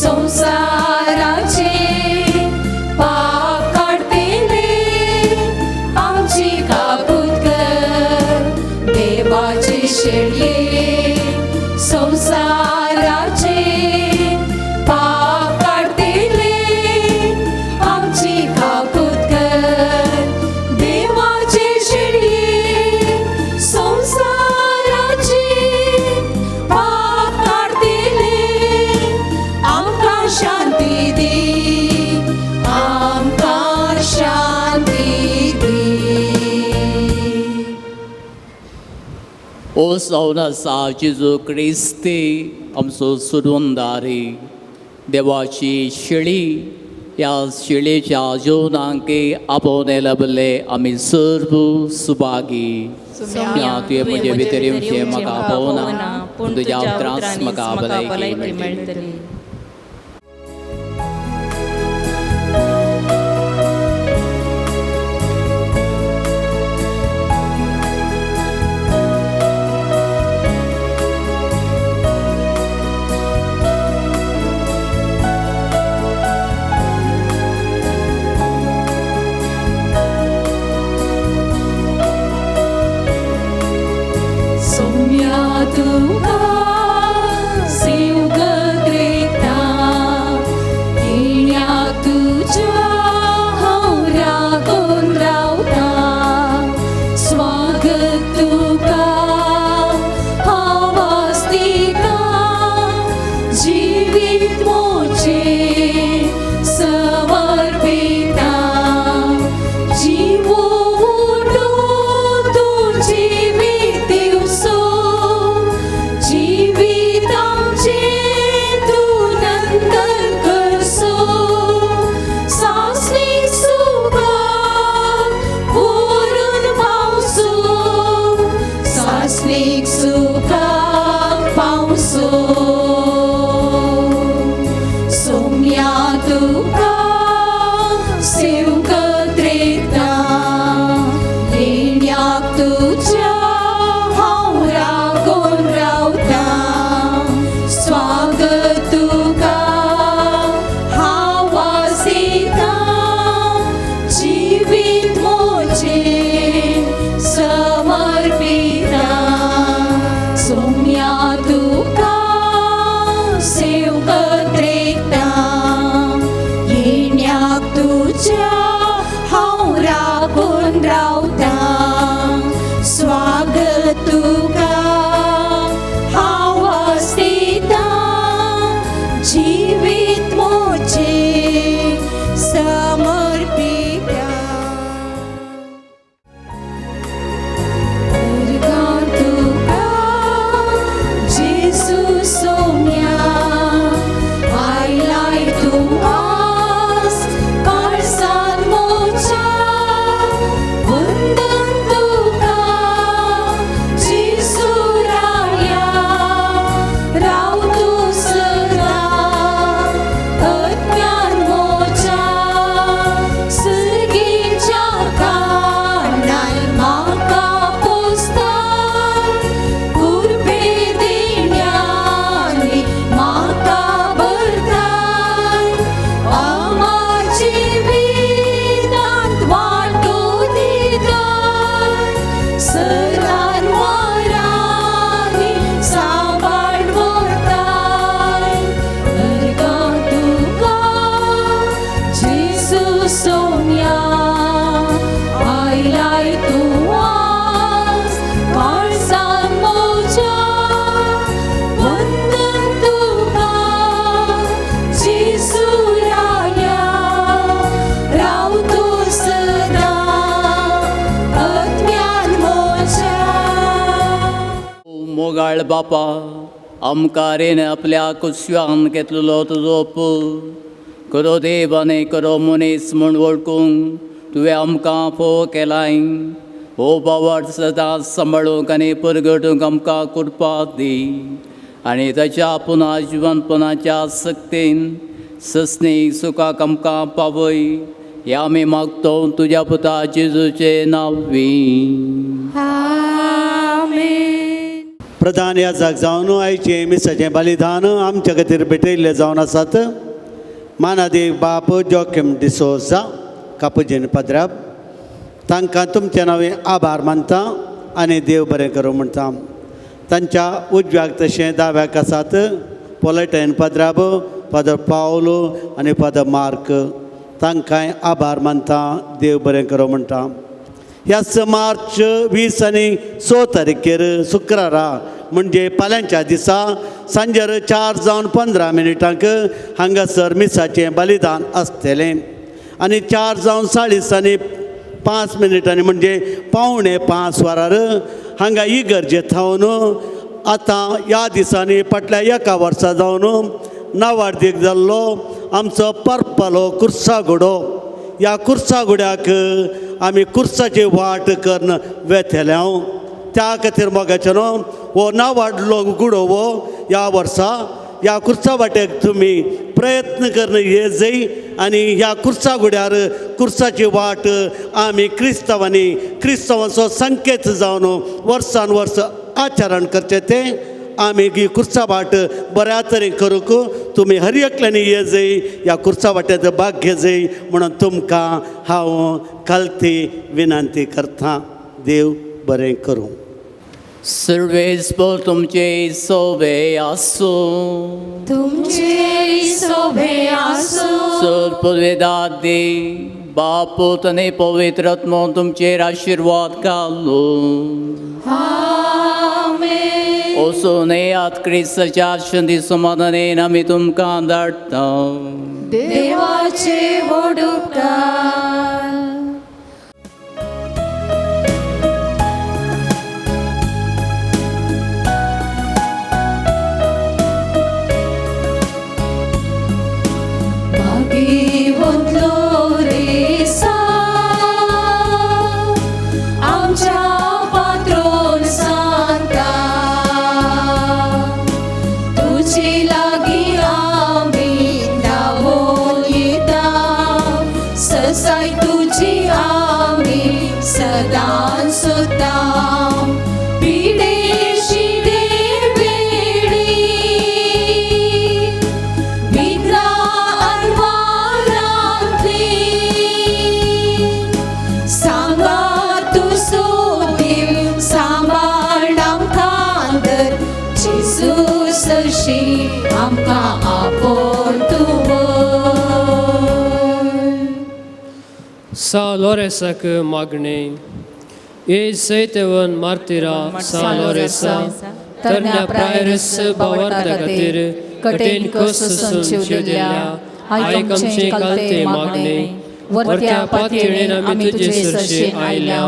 संवसाराचे पाप काडटेले आमची काकूत कर. देवाचे शेळये संवसाराचे पाप काडटेले आमची काकूत कर. देवाचे शेळये संवसाराचे पाप काडटेले आमकां शांती दी, आमकां शांती दी. ओ जावन आसा जेजू क्रिस्ती आमचो सुरवंदारी देवाची शेळी ह्या शेळयेच्या जेवणाक आपोवणे लाबिल्ले आमी सर्व सुभागी. तुवें म्हजे भितर येवचें म्हाका आपोवना पूण तुज्या त्रास म्हाका भलायकी मेळटली. सोम्या तुका सेवक रेखता येण्याक तुज्या हांव रागून रावता. स्वागत तुका हांव आस्तिता जिवीत मोचे समर्पिता. जिवो उठो तूं जिवीत दिवसो जिवीत आमचें तूं नंदन करसो. सासणी सुखाक व्हरून पावसो, सासणीक सुखाक पावसो. सोम्या तुका सेवकत रेखता येण्याक तुज्या हांव रागून रावता. स्वागत तुका हांव आसता जिवीत मोजें समर्पिता. सोम्या तुका सेवकत रेखता येण्याक तुज्या हांव रागून रावता. स्वागत तुका हांव आसता जिवीत मोजें समर्पिता. उर्गां तुका जेजू सोम्या आयलाय तूं आस काळजान मोज्या. मोगाळ बापा, आमकां रेन आपल्या कुसव्यान घेतलेलो तुजो पूत खरो देव आनी खरो मनीस म्हूण वळखूंक तुवें आमकां फोव केलाय. हो बावट सदांच सांबाळूंक आनी परगटूंक आमकां कृपा दी आनी ताच्या पुना जिवनपणाच्या सक्तीन ससनी सुखाक आमकां पावय. ह्या आमी मागतो तुज्या पुता जेजूचे नांवी. प्रधान याजक जावन आयचें मिसाचें बलिदान आमच्या खातीर भेटयल्लें जावन आसात. मानादीक बाप जोकीम डिसोजा कापुजीन पाद्राब तांकां तुमच्या नांवे आभार मानता आनी देव बरें करूं म्हणटा. तांच्या उजव्याक तशें दाव्याक आसात पोलटन पाद्राब, फादर पावलो आनी फादर मार्क. तांकांय आभार मानता, देव बरें करूं म्हणटा. ह्याच मार्च 20 आनी 6 तारखेर शुक्रारा म्हणजे फाल्यांच्या दिसा सांजेर 4:15 हांगासर मिसाचें बलिदान आसतलें आनी 4:40 म्हणजे 4:45 हांगा इगर्जे थावन आतां ह्या दिसांनी फाटल्या एका वर्सा जावन नावार्दीक जाल्लो आमचो पर्पलो कुर्सागुडो. ह्या कुर्सागुड्याक आमी कुर्साची वाट करून वेतले हांव. त्या खातीर मोगाचें न्हू हो नावाडलो गुडो हो ह्या वर्सा ह्या कुर्सा वाटेक तुमी प्रयत्न करून ये जय आनी ह्या कुर्सा गुड्यार कुर्साची वाट आमी क्रिस्तांवांनी क्रिस्तांवांचो संकेत जावन वर्सान वर्स आचरण करचें तें आमी ही कुर्सा वाट बऱ्या तरेन करूंक तुमी हर एकल्यांनी ये जय ह्या कुर्सा वाट्याचो भाग घेजय म्हणून तुमकां हांव खालती विनंती करता. देव बरें करूं. सर्वेस्पर तुमचे सोबे आसूं. तुमचे सोबे आसूं. सर पुर्वेदादी बाप पूत आनी पवित्र आत्मो तुमचेर आशिर्वाद घालूं. आमेन. वचून येयात क्रिस्ताच्या शांती समाधानेन आमी तुमकां धाडटा. देवाचे व्हड उपकार. सा लोरेसाक मागणे ए सैतेवन मार्तिरा सा लोरेसा तरण्या प्रायरस बावर्ता खातीर कठीण कस सोसून जीव दिल्या आयक आमचे कालते मागणे. वरत्या पातयेन आमी तुजे सरशी आयल्या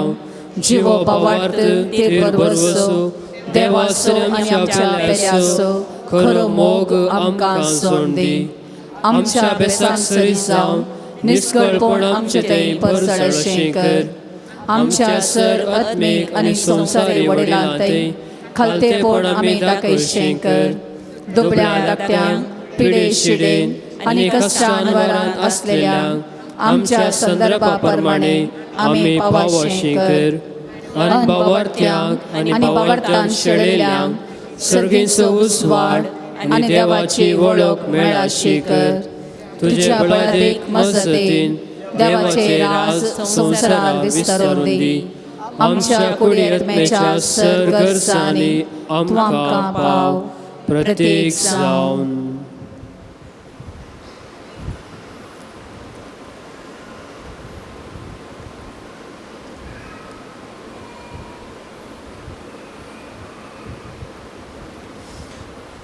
जिवो बावार्थ तेर भरवसो देवासो आनी आमच्या पेल्यासो खरो मोग आमकां सोड दी. आमच्या बेसाक सरी जावन निस्कळपण आमचे थंय परसळशें कर. आमच्या सर आत्मीक आनी संवसारी वडिलां थंय खालतेपण आमी दाखयशें कर. दुबळ्या धाकट्यांक पिडे शिडेन आनी कश्टान वरांत आसलेल्यांक आमच्या संदर्भा प्रमाणे आमी पावाशें कर. आनी बावार्थ्यांक आनी बावार्थान शेळेल्यांक सर्गींचो उजवाड आनी देवाची वळख मेळाशी कर. तुझ्या बळादीक मजतीन देवाचे राज संवसारार विस्तारून दी. आमच्या कुडी आत्म्याच्या सर गरजांनी आमकां पाव प्रत्येक जावन.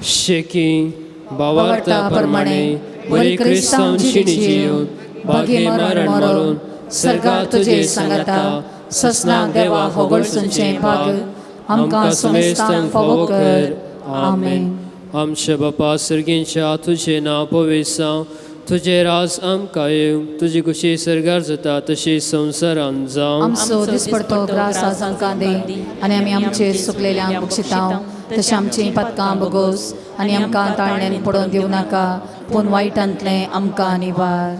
शेकी बावार्था प्रमाणे बरी क्रिस्तांव जिणी जिवन बागे मरण मरून सर्गार तुजे सांगाता ससनाक देवा होगळसूनचें भाग आमकां समेस्तांक फावो कर. आमेन. आमच्या बापा सर्गींच्या, तुजें नांव पवित्र जावं, तुजें राज आमकां येवं, तुजी खुशी सर्गार जाता तशी संवसारांत जावं. आमचो दिसपडतो ग्रास आज आमकां दी आनी आमी आमचेर सुकलेल्यांक बक्षितांव तशें आमचीं पदकां बोगोस आनी आमकां ताळण्यान पडोवन दिवं नाका, पूण वायटांतलें आमकां निवार.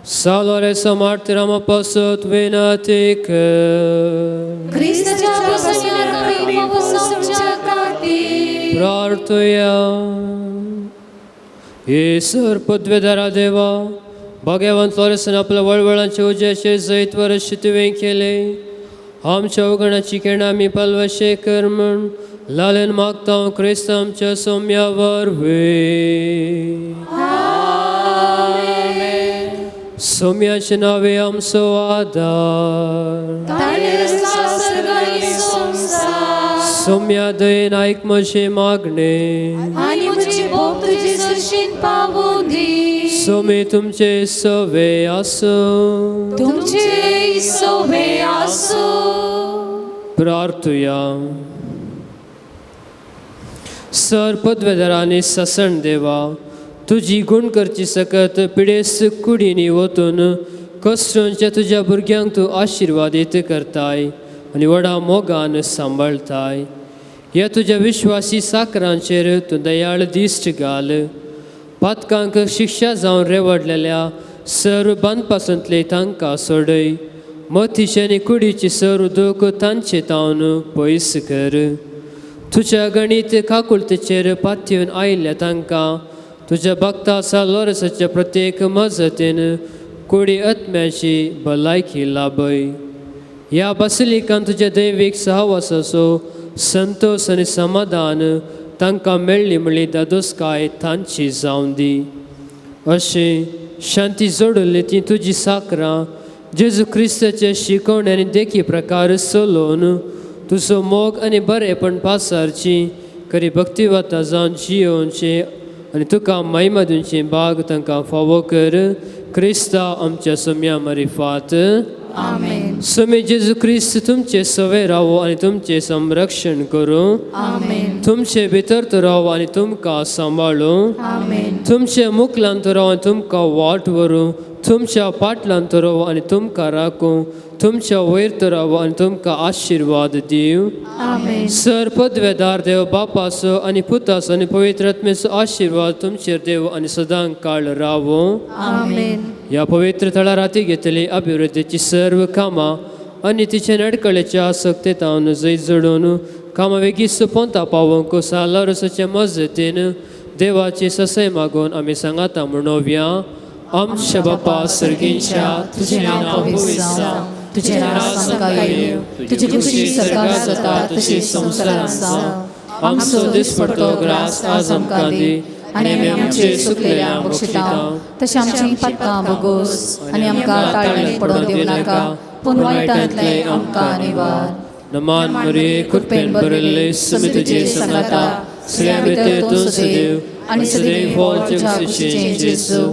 सालोरे समार्थ रामा पासत विनती कर. क्रिस्ताच्या प्रसन्नाक आमी फावो जावच्या खातीर. प्रार्थया. हे सर पदवेदारा देवा, भाग्यवंत लोरेसान आपल्या वळवळांचे उज्याचे जैत वरशी तुवें केलें. आमच्या उगणाची केणां आमी पालवशे कर म्हूण लालेन मागता क्रिस्त आमच्या सोम्या वरवीं. सोम्याचे नावे आमचो आदार. सोम्या दयेन आयक म्हजें मागणें आनी म्हजी भोग तुजे सरशीन पावूं दी. सोमे तुमचे सवे आसूं. तुमचे सवे आसूं. प्रार्थुया. सर पदवेदारांनी ससण देवा, तुजी गुण करची सकत पिडेस्त कुडींनी वतून कश्टांच्या तुज्या भुरग्यांक तूं आशिर्वादीत करताय आनी व्हडा मोगान सांबाळताय. ह्या तुज्या विश्वासी साकरांचेर तूं दयाळ दिश्ट घाल. पातकांक शिक्षा जावन रेवडलेल्या सर्व बांदपासांतले तांकां सोडय. मतीचे आनी कुडीची सर्व दूख तांचे तावन पयस कर. तुज्या गणीत काकुळतेचेर पातयेवन आयिल्ल्या तांकां तुज्या भक्ता सालोरसाच्या प्रत्येक मजतीन कुडी आत्म्याची भलायकी लाभय. ह्या बासिलिकान तुज्या दैवीक सहवासाचो संतोश आनी समाधान तांकां मेळ्ळी म्हणली दादोसकाय तांची जावन दी. अशें शांती जोडली ती तुजी साकरां जेजू क्रिस्ताचे शिकवण आनी देखी प्रकार चलोवन तुजो मोग आनी बरेपण पासारची खरी भक्तिवाता जावन जियोवचें आनी तुका महिमा दिवची बाग तांकां फावो कर. क्रिस्ता आमच्या सोम्या मरिफात. आमेन. सोमे जेजू क्रिस्त तुमचे सवे रावो आनी तुमचें संरक्षण करूं. आमेन. तुमचे भितर तो रावो आनी तुमकां सांबाळूं. आमेन. तुमचे मुखलान तो रावो आनी तुमकां वाट व्हरूं. तुमच्या पाटलान तो रावो आनी तुमकां राखूं. तुमच्या वयर तो रावो आनी तुमकां आशिर्वाद दिवं. आमेन. सर पदवेदार देव बापाचो आनी पुताचो आनी पवित्र आत्म्याचो आशिर्वाद तुमचेर देव आनी सदां काळ रावूं. आमेन. ह्या पवित्र थळार हाती घेतली अभिवृद्धीची सर्व कामां आनी तिचे नडकळेच्या आसक्तेतावन जैत जोडून कामां वेगीच पोंता पावोवंक सालारसाचे मजतीन देवाची ससय मागून आमी सांगाता म्हणोवया. आमच्या बापा सर्गींच्या, तुजें नांव पवित्र जावं, तुजें राज आमकां येवं, तुजी खुशी सर्गार जाता तशी संवसारांत जावं. आमचो दिसपडतो ग्रास आज आमकां दी आनी आमी आमचे सुकलेल्यांक बक्षितांव तशें आमचीं पातकां बोगोस आनी आमकां ताळण्यान पडोवन दिवं नाका, पूण वायटांतलें आमकां निवार. नमान मरिये, कृपेन भरिल्ले, सुमी तुजे सांगाता, स्त्रियां भितर तूं सदैव आनी सदैव तुज्या कुशीचें जेजू.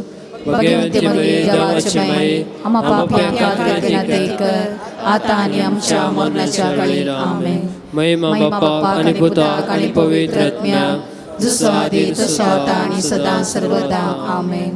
भगवंती मरिये, देवाची माये, आम्हा पाप्यां खातीर विनंती कर, आता आनी आमच्या मरणाच्या वेळी. आमेन. महिमा बापाक आनी पुताक आनी पवित्र आत्म्याक, जसो आदी तसो आता आनी सदां सर्वदा. आमेन.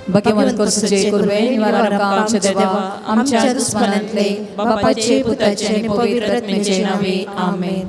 भगवंत कोर्सुचे कुर्वे निवारण आमच्या देवा आमच्या दुस्मानांतले बापाचे पुताचे आणि पवित्र आत्म्याचे नावे आमेन.